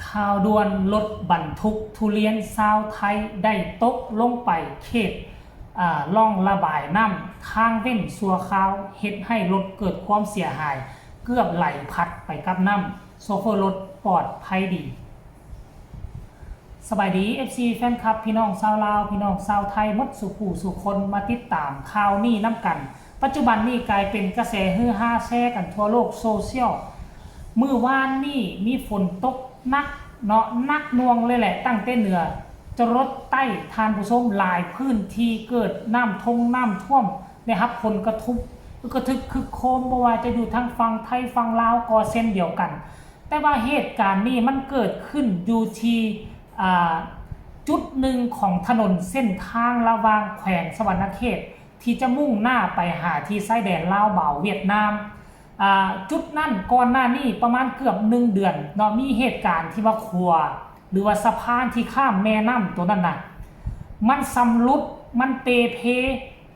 ຂ່າວດ່ວນ, ລົດບັນທຸກທຸລຽນຊາວໄທໄດ້ຕົກລົງໄປເຂດ ອາ ຮ່ອງລະບາຍນ້ຳທາງເວັ້ນຊົ່ວຄາວ, ເຮັດໃຫ້ລົດເກີດຄວາມເສຍຫາຍເກືອບໄຫຼພັດໄປກັບນ້ຳ, ໂຊເຟີລົດປອດໄພດີ. ສະບາຍດີ ເອັຟຊີ ແຟນຄລັບ ພີ່ນ້ອງຊາວລາວ, ພີ່ນ້ອງຊາວໄທໝົດສູ່ຜູ້ສູ່ຄົນ ມາຕິດຕາມຂ່າວນີ້ນຳກັນ. ປັດຈຸບັນນີ້ກາຍເປັນກະແສຮືຮາແຊກັນທົ່ວໂລກໂຊຊຽວ. ມື້ວານນີ້ມີຝົນຕົກໜັກເນາະ, ໜັກໜ່ວງເລີຍແຫຼະ, ຕັ້ງແຕ່ເໜືອຈະລົດໃຕ້, ທ່ານຜູ້ຊົມ, ຫຼາຍພື້ນທີ່ເກີດນ້ຳທົງນ້ຳຖ້ວມ, ໄດ້ຮັບຜົນກະທົບ ກະທຶກຄຶກໂຄມ, ບໍ່ວ່າຈະຢູ່ທາງຝັ່ງໄທ, ຝັ່ງລາວກໍເຊັ່ນດຽວກັນ. ແຕ່ວ່າເຫດການນີ້ມັນເກີດຂຶ້ນຢູ່ທີ່ ອາ ຈຸດໜຶ່ງຂອງຖະໜົນເສັ້ນທາງລະຫວ່າງແຂວງສະຫວັນນະເຂດ ທີ່ຈະມຸ່ງໜ້າໄປຫາທີ່ຊາຍແດນລາວບາວຫວຽດນາມ. ອາ ຈຸດນັ້ນກ່ອນໜ້ານີ້ປະມານເກືອບໜຶ່ງເດືອນເນາະ ມີເຫດການທີ່ວ່າຂົວ ຫຼືວ່າສະພານທີ່ຂ້າມແມ່ນ້ຳໂຕນັ້ນນະ ມັນຊຳລຸດ, ມັນເປ່ເພ,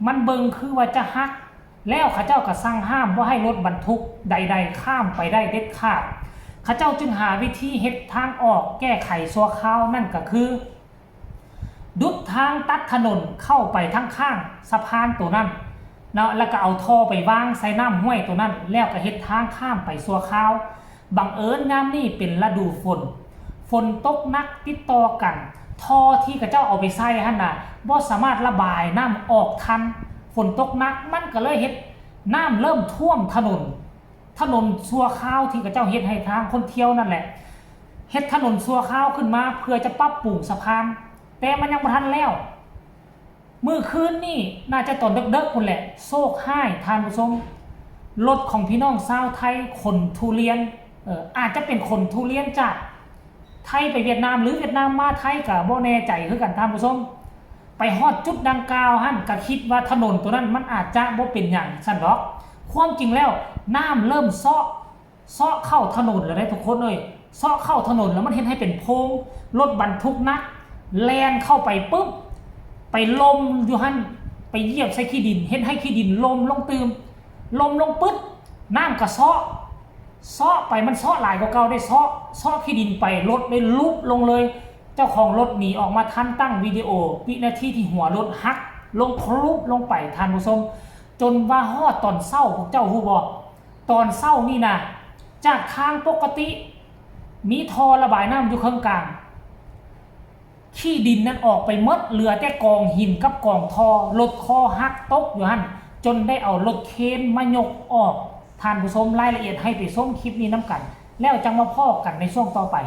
ມັນເບິ່ງຄືວ່າຈະຫັກ. ແລ້ວເຂົາເຈົ້າກໍສັ່ງຫ້າມບໍ່ໃຫ້ລົດບັນທຸກໃດໆຂ້າມໄປໄດ້ເດັດຂາດ. ເຂົາເຈົ້າຈຶ່ງຫາວິທີເຮັດທາງອອກແກ້ໄຂຊົ່ວຄາວ, ນັ້ນກໍຄື ດຸດທາງຕັດຖະໜົນເຂົ້າໄປທາງຂ້າງສະພານໂຕນັ້ນເນາະ, ແລ້ວກໍເອົາທໍ່ໄປວາງໃສ່ນ້ຳຫ້ວຍໂຕນັ້ນ, ແລ້ວກໍເຮັດທາງຂ້າມໄປຊົ່ວຄາວ. ບັງເອີນຍາມນີ້ເປັນລະດູຝົນ, ຝົນຕົກໜັກຕິດຕໍ່ກັນ, ທໍ່ທີ່ເຂົາເຈົ້າເອົາໄປໃສ່ຫັ້ນນະ ບໍ່ສາມາດລະບາຍນ້ຳອອກທັນ, ຝົນຕົກໜັກ ມັນກໍເລີຍເຮັດນ້ຳເລີ່ມຖ້ວມຖະໜົນ, ຖະໜົນຊົ່ວຄາວທີ່ເຂົາເຈົ້າເຮັດໃຫ້ທາງຄົນທ່ຽວນັ້ນແຫຼະ, ເຮັດຖະໜົນຊົ່ວຄາວຂຶ້ນມາເພື່ອຈະປັບປຸງສະພານ, ແຕ່ມັນຍັງບໍ່ທັນແລ້ວ. ມື້ຄືນນີ້ ໜ້າຈະຕອນເດິກໆພຸ້ນແຫຼະ, ໂຊກຮ້າຍທ່ານຜູ້ຊົມ, ລົດຂອງພີ່ນ້ອງຊາວໄທຂົນທຸລຽນ, ເອີ ອາດຈະເປັນຂົນທຸລຽນຈາກໄທໄປຫວຽດນາມ ຫຼື ຫວຽດນາມມາໄທ ກໍບໍ່ແນ່ໃຈຄືກັນທ່ານຜູ້ຊົມ. ໄປຮອດຈຸດດັ່ງກ່າວຫັ້ນ ກໍຄິດວ່າຖະໜົນໂຕນັ້ນມັນອາດຈະບໍ່ເປັນຫຍັງຊັ້ນດອກ. ຄວາມຈິງແລ້ວ ນ້ຳເລີ່ມເຊາະ ເຊາະເຂົ້າຖະໜົນແລ້ວເດ້ທຸກຄົນເອີຍ, ເຊາະເຂົ້າຖະໜົນແລ້ວມັນເຮັດໃຫ້ເປັນໂພງ, ລົດບັນທຸກໜັກແລ່ນເຂົ້າໄປປຶບ ໄປລົມຢູ່ຫັ້ນ, ໄປຢຽບໃສ່ຂີ້ດິນ ເຮັດໃຫ້ຂີ້ດິນຫຼົ່ມລົງຕື່ມ, ຫຼົ່ມລົງປຶດ ນ້ຳກໍເຊາະ, ເຊາະໄປ ມັນເຊາະຫຼາຍກວ່າເກົ່າເດ້, ເຊາະ, ເຊາະຂີ້ດິນໄປ ລົດໄດ້ຫຼຸບລົງເລີຍ. ເຈົ້າຂອງລົດໜີອອກມາທັນ, ຕັ້ງວິດີໂອວິນາທີທີ່ຫົວລົດຫັກລົງຄຣຸບລົງໄປທ່ານຜູ້ຊົມ, ຈົນວ່າຮອດຕອນເຊົ້າ ພວກເຈົ້າຮູ້ບໍ່? ຕອນເຊົ້ານີ້ນະ ຈາກທາງປົກກະຕິມີທໍ່ລະບາຍນ້ຳຢູ່ເຄິ່ງກາງ, ຂີ້ດິນນັ້ນອອກໄປໝົດ, ເຫຼືອແຕ່ກອງຫີນກັບກອງທໍ່, ລົດຄໍຫັກຕົກຢູ່ຫັ້ນ, ຈົນໄດ້ເອົາລົດເຄນມາຍົກອອກ. ທ່ານຜູ້ຊົມ, ລາຍລະອຽດໃຫ້ໄປຊົມຄລິບນີ້ນຳກັນ, ແລ້ວຈັ່ງມາພໍ້ກັນໃນຊ່ວງຕໍ່ໄປ.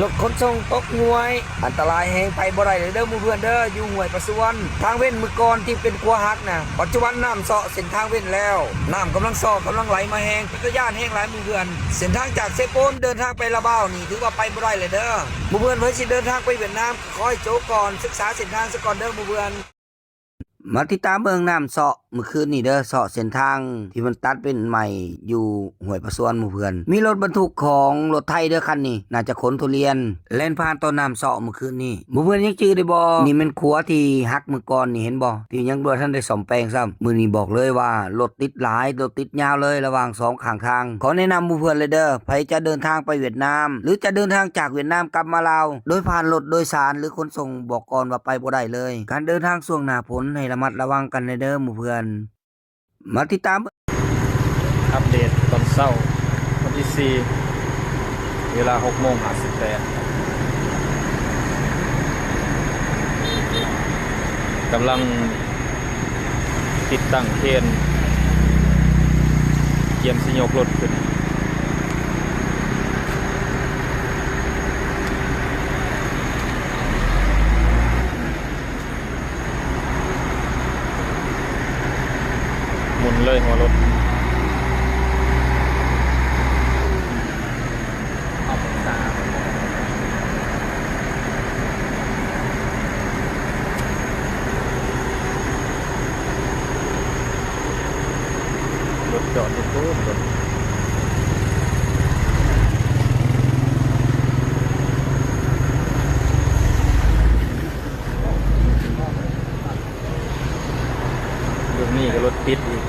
ລົດຂົນສົ່ງຕົກຫ້ວຍ, ອັນຕະລາຍແຮງ, ໄປບໍ່ໄດ້ເລີຍເດີໝູ່ເພື່ອນເດີ, ຢູ່ຫ້ວຍປະຊວນ. ທາງເວັ້ນມື້ກ່ອນທີ່ເປັນຂົວຫັກນະ, ປັດຈຸບັນນ້ຳເຊາະເສັ້ນທາງເວັ້ນແລ້ວ, ນ້ຳກຳລັງຊອກ, ກຳລັງໄຫຼມາແຮງ, ເປັນຕາຢ້ານແຮງຫຼາຍໝູ່ເພື່ອນ. ເສັ້ນທາງຈາກເຊໂປນເດີນທາງໄປລະບາວນີ້ ຖືວ່າໄປບໍ່ໄດ້ເລີຍເດີໝູ່ເພື່ອນ. ໃຜຊິເດີນທາງໄປຫວຽດນາມ ກໍຂໍໃຫ້ໂຈະກ່ອນ, ສຶກສາເສັ້ນທາງຊະກ່ອນເດີໝູ່ເພື່ອນ. ມາຕິດຕາມເບິ່ງນ້ຳເຊາະມື້ຄືນນີ້ເດີ, ເຊາະເສັ້ນທາງທີ່ມັນຕັດເປັນໃໝ່ຢູ່ຫ້ວຍປະຊວນໝູ່ເພື່ອນ. ມີລົດບັນທຸກຂອງລົດໄຖເດີຄັນນີ້, ໜ້າຈະຂົນທຸລຽນ, ແລ່ນຜ່ານຕອນນ້ຳເຊາະມື້ຄືນນີ້. ໝູ່ເພື່ອນຍັງຈື່ໄດ້ບໍ່? ນີ້ແມ່ນຂົວທີ່ຫັກມື້ກ່ອນນີ້, ເຫັນບໍ່? ທີ່ຍັງບໍ່ທັນໄດ້ສ້ອມແປງຊ້ຳ. ມື້ນີ້ບອກເລີຍວ່າລົດຕິດຫຼາຍ, ລົດຕິດຍາວເລີຍ ລະຫວ່າງສອງຂ້າງທາງ. ຂໍແນະນຳໝູ່ເພື່ອນເລີຍເດີ, ໃຜຈະເດີນທາງໄປຫວຽດນາມ ຫຼື ຈະເດີນທາງຈາກຫວຽດນາມກັບມາລາວ ໂດຍຜ່ານລົດໂດຍສານ ຫຼື ຂົນສົ່ງ ບອກກ່ອນວ່າໄປບໍ່ໄດ້ເລີຍ. ການເດີນທາງຊ່ວງໜ້າຝົນໃຫ້ລະມັດລະວັງກັນແດ່ເດີໝູ່ເພື່ອນ. ມາຕິດຕາມເບິ່ງ ອັບເດດຕອນເຊົ້າວັນທີສີ່ ເວລາຫົກໂມງຫ້າສິບແປດ ກຳລັງຕິດຕັ້ງເຄນ ຕຽມຊິຍົກລົດຂຶ້ນ ໝູນເລີຍຫົວລົດ. ລົດຈອດຢູ່ພຸ້ນ ລົດ ເບິ່ງນີ້ກໍລົດຕິດອີກ.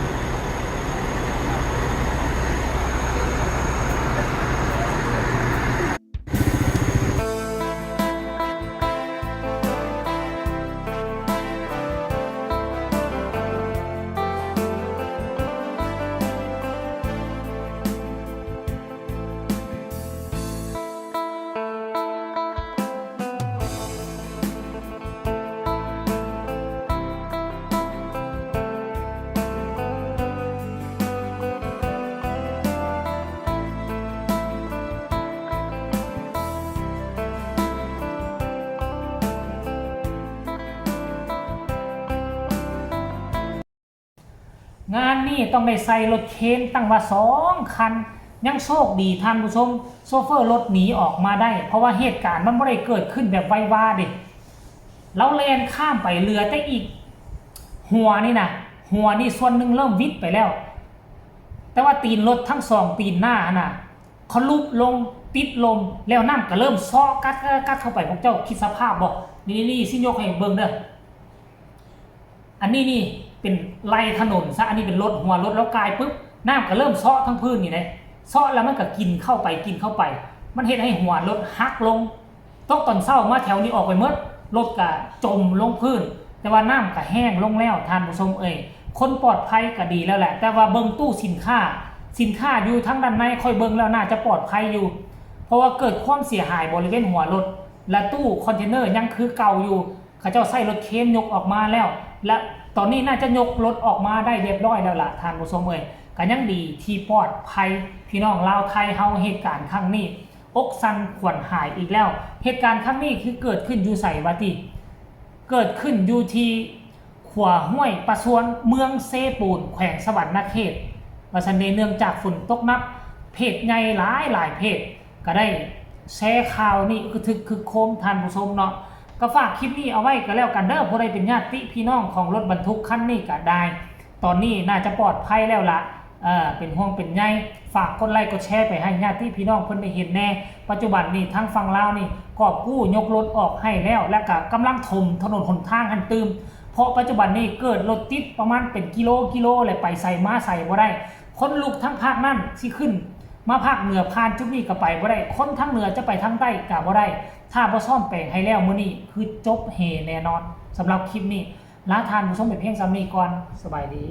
ງານນີ້ຕ້ອງໄດ້ໃສ່ລົດເຄນຕັ້ງວ່າສອງຄັນ. ຍັງໂຊກດີທ່ານຜູ້ຊົມ ໂຊເຟີລົດໜີອອກມາໄດ້ ເພາະວ່າເຫດການມັນບໍ່ໄດ້ເກີດຂຶ້ນແບບໄວວາເດ້. ລາວແລ່ນຂ້າມໄປ ເຫຼືອແຕ່ອີກຫົວນີ້ນະ ຫົວນີ້ສ່ວນໜຶ່ງເລີ່ມຫວິດໄປແລ້ວ ແຕ່ວ່າຕີນລົດທັງສອງຕີນໜ້າຫັ້ນນະ ຂະຫຼຸບລົງຕິດລົມ ແລ້ວນ້ຳກໍເລີ່ມເຊາະກັດ ກັດ ກັດເຂົ້າໄປ. ພວກເຈົ້າຄິດສະພາບບໍ່? ນີ້ໆ ຊິຍົກໃຫ້ເບິ່ງເດີ. ອັນນີ້ນີ້ເປັນໄລ່ຖະໜົນຊະ ອັນນີ້ເປັນລົດ ຫົວລົດລາວກາຍປຶບ ນ້ຳກໍເລີ່ມເຊາະທັງພື້ນນີ້ເດ້ ເຊາະແລ້ວມັນກໍກິນເຂົ້າໄປ ກິນເຂົ້າໄປ ມັນເຮັດໃຫ້ຫົວລົດຫັກລົງ. ຕົກຕອນເຊົ້າມາແຖວນີ້ອອກໄປໝົດ ລົດກໍຈົມລົງພື້ນ ແຕ່ວ່ານ້ຳກໍແຫ້ງລົງແລ້ວທ່ານຜູ້ຊົມເອີຍ. ຄົນປອດໄພກໍດີແລ້ວແຫຼະ ແຕ່ວ່າເບິ່ງຕູ້ສິນຄ້າ ສິນຄ້າຢູ່ທາງດ້ານໃນ ຂ້ອຍເບິ່ງແລ້ວໜ້າຈະປອດໄພຢູ່ ເພາະວ່າເກີດຄວາມເສຍຫາຍບໍລິເວນຫົວລົດ ແລະ ຕູ້ຄອນເທນເນີຍັງຄືເກົ່າຢູ່. ເຂົາເຈົ້າໃຊ້ລົດເຄນຍົກອອກມາແລ້ວ ແລະ ຕອນນີ້ໜ້າຈະຍົກລົດອອກມາໄດ້ຮຽບຮ້ອຍແລ້ວລະທ່ານຜູ້ຊົມເອີຍ. ກໍຍັງດີທີ່ປອດໄພ ພີ່ນ້ອງລາວໄທເຮົາ ເຫດການຄັ້ງນີ້ອົກສັ່ນຂວັນຫາຍອີກແລ້ວ. ເຫດການຄັ້ງນີ້ຄືເກີດຂຶ້ນຢູ່ໃສວະຕິ? ເກີດຂຶ້ນຢູ່ທີ່ຂົວຫ້ວຍປາຊວນ ເມືອງເຊໂປນ ແຂວງສະຫວັນນະເຂດ ວ່າຊັ້ນເດ. ເນື່ອງຈາກຝົນຕົກໜັກ ເພຈໃຫຍ່ຫຼາຍໆເພຈ ກໍໄດ້ແຊຂ່າວນີ້ອຶກທຶກຄຶກໂຄມທ່ານຜູ້ຊົມເນາະ. ກໍຝາກຄລິບນີ້ເອົາໄວ້ກໍແລ້ວກັນເດີ ຜູ້ໃດເປັນຍາດຕິພີ່ນ້ອງຂອງລົດບັນທຸກຄັນນີ້ກໍໄດ້ ຕອນນີ້ໜ້າຈະປອດໄພແລ້ວລະ. ເອີ ເປັນຫ່ວງເປັນໃຍ ຝາກກົດໄລກົດແຊໄປໃຫ້ຍາດຕິພີ່ນ້ອງເພິ່ນໄດ້ເຫັນແດ່. ປັດຈຸບັນນີ້ທາງຝັ່ງລາວນີ້ກອບກູ້ຍົກລົດອອກໃຫ້ແລ້ວ ແລະ ກໍກຳລັງຖົມຖະໜົນຫົນທາງຫັ້ນຕື່ມ ເພາະປັດຈຸບັນນີ້ເກີດລົດຕິດປະມານເປັນກິໂລກິໂລ ແລະ ໄປໃສມາໃສບໍ່ໄດ້. ຄົນລຸກທາງພາກນັ້ນຊິຂຶ້ນມາພາກເໜືອ ຜ່ານຈຸດນີ້ກໍໄປບໍ່ໄດ້ ຄົນທາງເໜືອຈະໄປທາງໃຕ້ກໍບໍ່ໄດ້. ຖ້າບໍ່ສ້ອມແປງໃຫ້ແລ້ວມື້ນີ້ ຄືຈົບເຮແນ່ນອນ. ສຳລັບຄລິບນີ້ ລາທ່ານຜູ້ຊົມໄປພຽງສ່ຳນີ້ກ່ອນ. ສະບາຍດີ.